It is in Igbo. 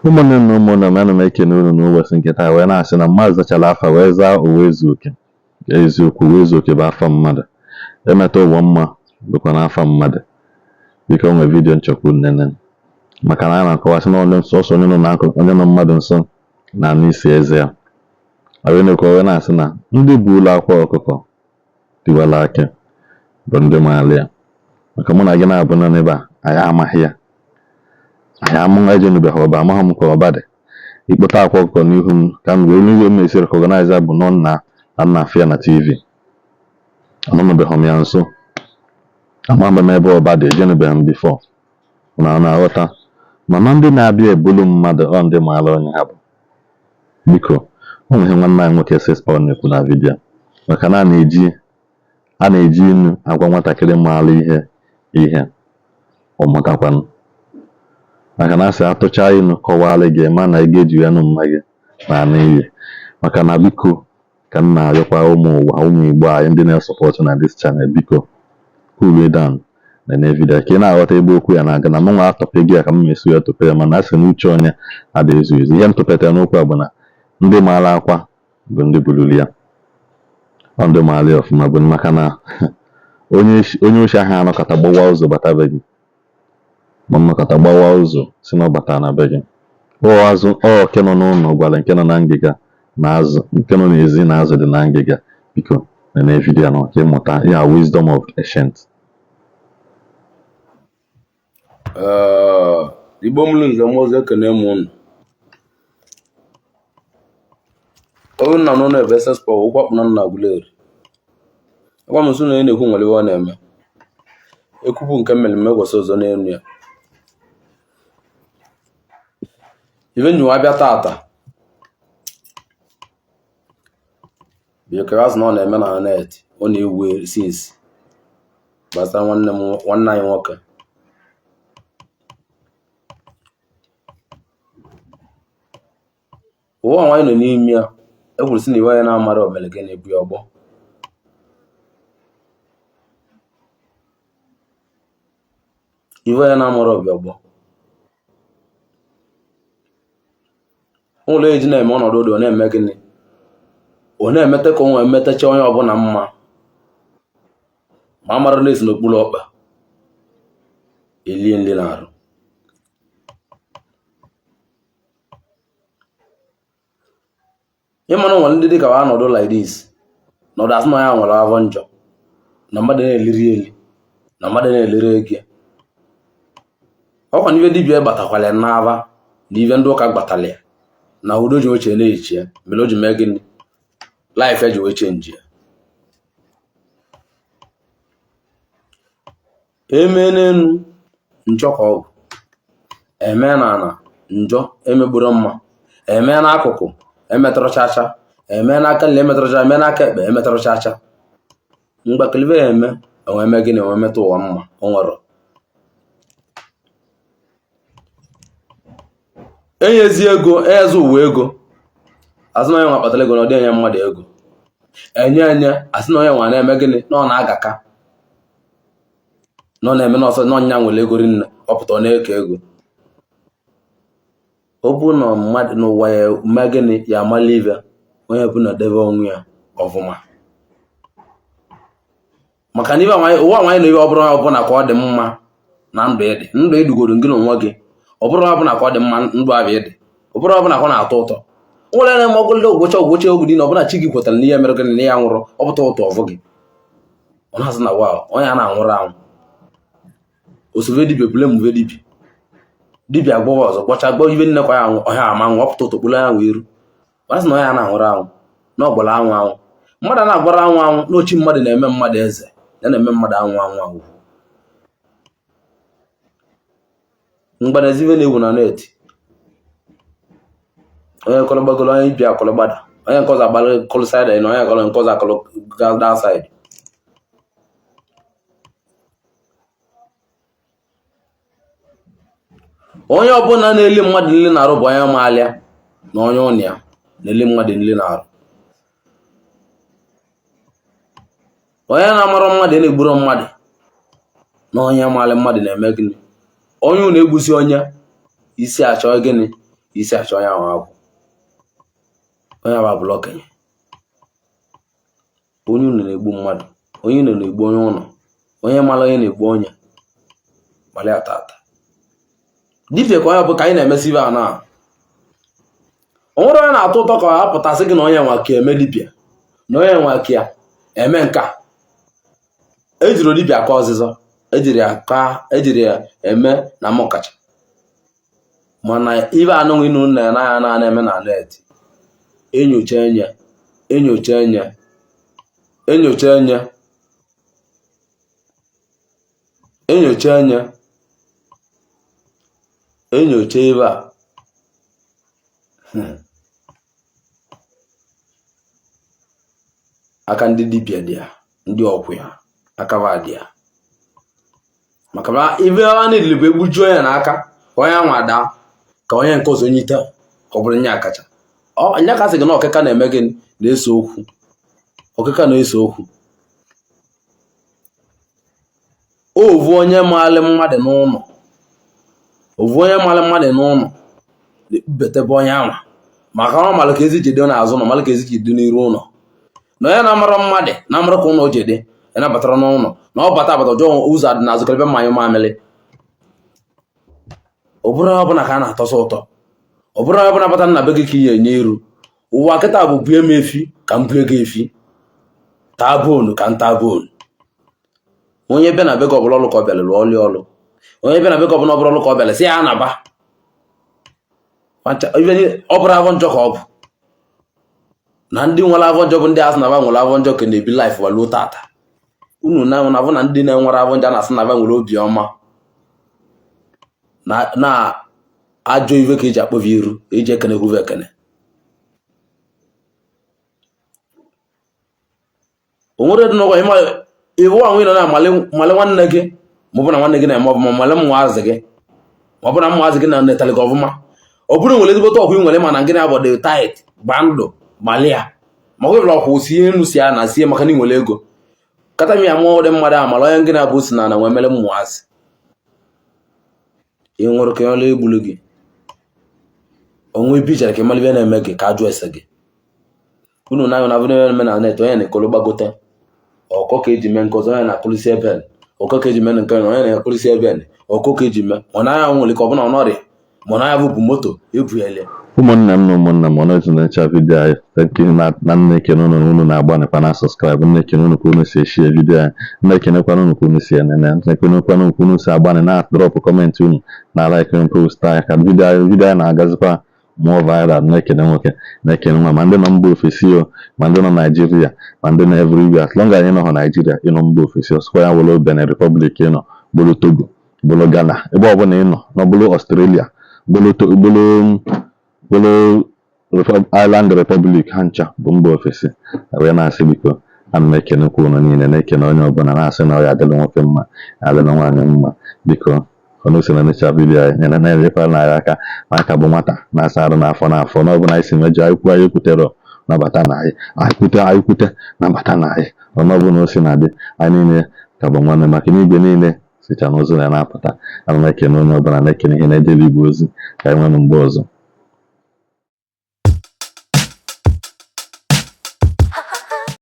Ụmụnne m na ụmụnna m, ana m ekene unu n'ụbọchị nke taa wee na-asị na mmadụ zachara afa wee zaa Uwaezuoke. Eziokwu, Uwaezuoke bụ afa mmadụ. Emeta ụwa mma bụkwa na afa mmadụ. Biko o nwere vidiyo m chọ ka unu nene maka na a na-akọwasị na onye sọsọ onye nọ n'akụ onye nọ mmadụ nso na-anụ isi eze ya. Wee na-ekwu wee na-asị na ndị buulu akwa ọkụkọ tiwara akị bụ ndị maara ya. Maka mụ na gị na-abụ nọ n'ebe a, anyị amaghị ya. Anyị amụ ejenubeghị Ọba, amaghị m ka Ọba dị. Ikpụta akwa ọkụkọ n'ihu m ka m wee n'ihe m na-esi recognize ya bụ nọ nna na nna afụ ya na TV. Anọnubeghị m ya nso. Amaghị m ebe Ọba dị, ejenubeghị m before. Na na-aghọta. Mana ndị na-abịa ebulu mmadụ ọ ndị maara onye ha bụ. Biko, o nwere ihe nwanne anyị nwoke Six Power na-ekwu na vidiyo a. Maka na a na-eji inu agwa nwatakịrị maara ihe ihe ọ mụtakwanụ. Maka na a sị atụchaa inu kọwara gị ma na ị ga-eji ya nụ mma gị na n'iyi. Maka na biko ka m na-arịọkwa ụmụ ụwa ụmụ Igbo anyị ndị na-esọpọtụ na this channel, biko cool it down na vidiyo ka ị na-aghọta ebe okwu ya na-aga na mụnwa atọpeghị ya ka m esi ya tụpe ya, mana a sị na uche onye adịghị ezu ezu. Ihe m tụpetara n'okwu a bụ na ndị maara akwa bụ ndị buluru ya, ọ ndị maara ya ọfụma bụ maka na onye oshi ahụ anọkọta gbawa ụzọ bata be gị, ma nnọkọta gbawa ụzọ si na ọ batara na be gị. Ọ azụ ọ oke nọ n'ụlọ gwara nke nọ na ngịga na azụ nke nọ n'ezi na azụ dị na ngịga. Biko nene vidiyo nọ ka ịmụta ya, wisdom of ancient. Ee, Igbo mụrụ nze m ọzọ, ekene m unu. Onye nna n'ụlọ ebe SS Power ụkwụ akpụ na nna Aguleri. Agwa m nso na onye na-ekwu nwere iwe ọ na-eme. Ekwupụ nke mmere mme kwesị ọzọ n'elu ya. Ife nyiwa abịa tata because na ọ na-eme na net, ọ na-ewu since gbasara nwanne m, nwanne anyị nwoke. Ụwa nwaanyị nọ n'ime ya, e kwuru sị na iwe ya na-amara omere gịnị bụ ya ọgbọ. Iwe ya na-amara ọbịa ọgbọ. Ụlọ eji na-eme ọnọdụ dị, ọ na-eme gịnị? Ọ na-emete ka o nwee metacha onye ọbụla mma, ma amara na-esi n'okpuru ọkpa elie nri na-arụ. Ịmara nwere ndị dịka ha nọdụ like this, nọdụ asị na ya nwere afọ njọ, na mmadụ na-eliri eli, na mmadụ na-eliri ego. Ọkwa na ife dibịa gbatakwala n'ava na ife ndị ụka gbatala ya na udo ji ochie na-echi ya mere o ji mee gịnị, life eji wee change ya. Eme n'elu njọ ka ọ bụ, eme n'ala njọ emegburu mma, eme n'akụkụ emetọrọ chacha, eme n'aka nri emetọrọ chacha, eme n'aka ekpe emetọrọ chacha. Mgbakọlibe ya eme enwe eme gịnị, enwe metụ ụwa mma. O nwere enyezi ego, enyezi ụwa ego, asị na onye nwa kpatara ego na ọ dị enye mmadụ ego, enye enye, asị na onye nwa na-eme gịnị, na ọ na-agaka, na ọ na-eme n'ọsọ, na ọnya nwere ego rinne, ọ pụta ọ na-eke ego. Ọ bụ na mmadụ n'ụwa ya mee gịnị, ya amala ibe onye bụ na debe onwe ya ọfụma, maka na ibe ụwa nwanyị na ibe ọ bụrụ ọbụla ka ọ dị mma na ndụ ịdị ndụ ịdugoro gị na onwe gị, ọ bụrụ ọbụla ka ọ dị mma ndụ abịa ịdị, ọ bụrụ ọbụla ka ọ na-atọ ụtọ. Nwere na-eme ọgụlụ ogbocha ogbocha oge dị na ọbụla chi gị kwetara na ihe mere gị na ya nwụrụ, ọ pụta ụtọ ọvụ gị, ọ na-asị na wa onye a na-anwụrụ anwụ osove dibịa bule mve dibịa dibịa agbọghọ ọzọ gbọcha gbọ ibe nne kwa ya anwụ ọhịa ama anwụ, ọ pụta ụtọ kpụrụ ya wee iru, ọ sị na onye a na-anwụrụ anwụ na ọgbara anwụ anwụ. Mmadụ a na-agbara anwụ anwụ na ochi mmadụ na-eme mmadụ eze ya na-eme mmadụ anwụ anwụ anwụ. Mgbanaezi ibe na-ewu na net, onye kọrọ gbagoro, onye ibi akọrọ gbada, onye nke ọzọ agbara kọlụ side na onye kọrọ nke ọzọ akọrọ gada side. Onye ọbụla na-eli mmadụ nli na-arụ bụ onye maalịa na onye ụnụ ya na-eli mmadụ nli na-arụ. Onye na-amara mmadụ na-egburu mmadụ na onye maalị mmadụ na-eme gịnị, onye ụnụ egbusi onye isi achọ gịnị, Isi achọ onye ahụ agwụ, onye ahụ abụla okenye. Onye ụlọ na-egbu mmadụ, onye ụlọ na-egbu onye ụlọ, onye mara onye na-egbu onye gbalị ata ata. Dibịa ka onye bụ ka anyị na-emesi ibe a na o nwere onye na-atọ ụtọ ka ọ pụtasị gị na onye nwa ka eme dibịa, na onye nwa ka ya eme nka. Ejiri dibịa ka ọzịzọ, ejiri ya ka ejiri ya eme na m kacha. Mana ibe anụnwụ inu na ya na na-eme na net, enyocha enye, enyocha enye, enyocha enye, enyocha enye, enyocha ebe a. Aka ndị dibịa dị ya, ndị ọkwụ ya aka ba dị ya, maka na ibe a niile bụ egbujuo ya n'aka ka onye anwa daa, ka onye nke ọzọ nyite, ka ọ bụrụ nya kacha. Nya ka sị gị na ọkịka na-eme gịnị? Na-ese okwu. Ọkịka na-ese okwu. Ovu onye maalị mmadụ n'ụlọ, ovu onye maalị mmadụ n'ụlọ betebe onye anwa, maka ọ malụ ka ezi ji dị n'azụ ụlọ, malụ ka ezi ji dị n'iru ụlọ. Na onye na-amara mmadụ na-amara ka ụlọ ji dị, ya nabatara n'ụlọ, na ọ bata abata jụọ ụzọ adị n'azụ ebe mmanya mamịrị. Ọ bụrụ ọbụla ka a na-atọsọ ụtọ, ọ bụrụ ọbụla bata na be gị ka ị enye iru. Ụwa kịta bụ bue m efi ka m bue gị efi, taa bonu ka m taa bonu. Onye bịa na be gị ọbụla ọlụ ka ọ bịara lụọ ọlụ ọlụ. Onye bịa na be gị ọbụla ọbụla ọlụ ka ọ bịara, sị ya naba. Ọ bụrụ avọ njọ ka ọ bụ na ndị nwere avọ njọ bụ ndị asị na ba nwere avọ njọ ka na-ebi life waluo tata. Unu na avụ na ndị na-enwere avọ njọ na-asị na ba nwere obi ọma, na ajọ ive ka eji akpọve iru, eji ekene kwuve ekene. O nwere dị n'ụwa iwu ahụ ị nọ na-amalị nwanne gị, ma ọ bụ na nwanne gị na-eme ọfụma, malị mmụazị gị, ma ọ bụ na mmụazị gị na-enetalị gị ọfụma. Ọ bụrụ nwere ezigbote ọkwa ị nwere, mana gị na-abọ dị tight gbaa ndụ malị ya, ma ọ bụla ọkwa si elu si ya na sie, maka na ị nwere ego kata m ya mụọ ụdị mmadụ amala onye gị na-abụ si na na nwee mere mmụazị ị nwere ka ọla egbulu gị onwe ebe ijere ka ịmara ibe na-eme gị ka ajụ ese gị. Unu na-anyụ na eme na net, onye na-ekolo gbagote ọkọ ka eji mee nke ọzọ, onye na-akụlisi ebe ọkọ ka eji mee nke onye na-akụlisi ebe ọkọ ka eji mee ọ naghị nwere ka ọ bụla ọnọrịa ma ọ naghị bụ moto ebughele. Ụmụnne m na ụmụnna m, ọnụ na-echa video anyị, thank you. Na na ekene unu unu na-agbanịkwa na subscribe, nna ekene unu ka unu si eshare video anyị, nna ekenekwana unu ka unu si enene, nna ekenekwana unu ka unu si agbanị na drop comment unu na like post anyị, ka video anyị na-agazikwa more viral. Na-ekene nwoke, na-ekene nwa, ma ndị nọ mba ofesi o, ma ndị nọ Naijiria, ma ndị nọ everywhere. As long as ị nọ Naijiria, ịnọ mba ofesi, ọsọkwa ya wụrụ Benin Republic, ịnọ bụrụ Togo, bụrụ Ghana, ebe ọbụla ị nọ, na bụrụ Australia, bụrụ bụrụ Island Republic, ha ncha bụ mba ofesi. Wee na-asị biko, ana m ekenekwa unu niile, na-ekene onye ọbụla, na-asị na ọ ya adịrị nwoke mma, adịrị nwaanyị mma. Biko, ọnụ si na necha video anyị nyere na-enyekwa na anyị aka na aka bụ nwata na-asa arụ n'afọ n'afọ na ọbụla anyị si mejọ anyị kwuo, anyị ekwutere, nabata na anyị, anyị kwute, anyị kwute, nabata na anyị. Ọnụ ọbụla o si na-adị, anyị niile ka bụ nwanne, maka na igwe niile sicha n'ụzọ ya na-apụta. Ana m ekene onye ọbụla, na-ekene ihe na-ejere igwe ozi. Ka anyị nwere mgbe ọzọ.